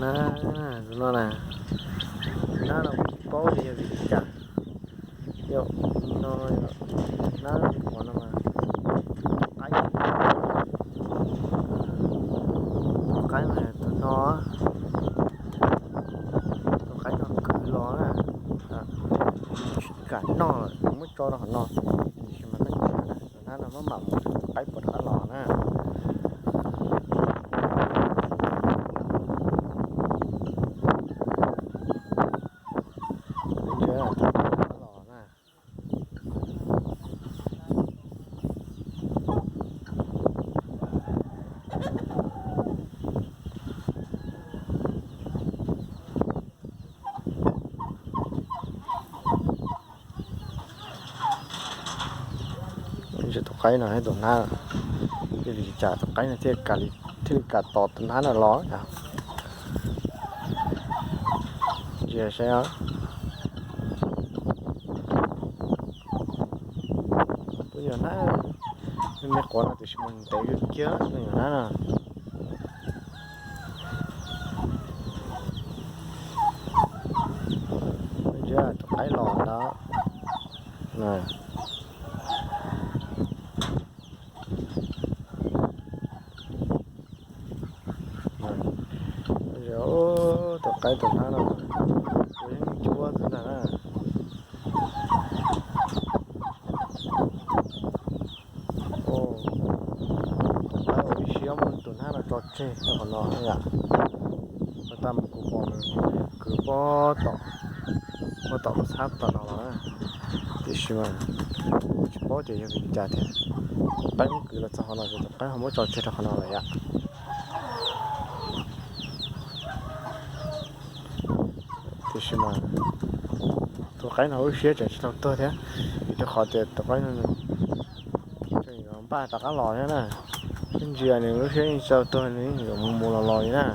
Tus no na, tus no na, tus nab no kuv tsis paub tias yog vim li cas. Yog no, tus nab qhuav no mas tus qaib, tus qaib mas tus no, tus qaib no kwv los na, tsis kam noj lawm, muab tso rau qhov no. Tiam sis mas koj ntsia na, tus nab no maj mam mus, tus qaib puas rov qab los na. Tus qaib rov qab los na. Tus qaib no thiab tus nab, vim li cas tus qaib no thiaj li kam tos tus nab no los. Ntsia saib, twb yog nab, me me quav no tiam sis mas ntev kiag, yog nab no. Ntsia tus qaib los ntag. Tus qaib tus nab no, tus yeej cuab xwb ntag na. Tus qaib ua ib siab muab tus nab no tso tseg rau qhov no yom. Tag mus kuv pom nws kwv pob tom, pob tom lub txhab tom no los na. Tiam sis mas kuv tsis paub tias yog vim li cas thiab, tus qaib muab kwv los txog qhov no ces tus qaib ho muab tso tseg rau qhov no lawm yom. Tiam sis mas tus qaib no lub siab tseem tsis tau tuag thiab, vim rau qhov tias tus qaib no nws tseem yuav npaj rov qab los thiab na. Sib ntsia nws lub siab yeej tsis tau tuag, nws yeej yuav mus mus los los li na.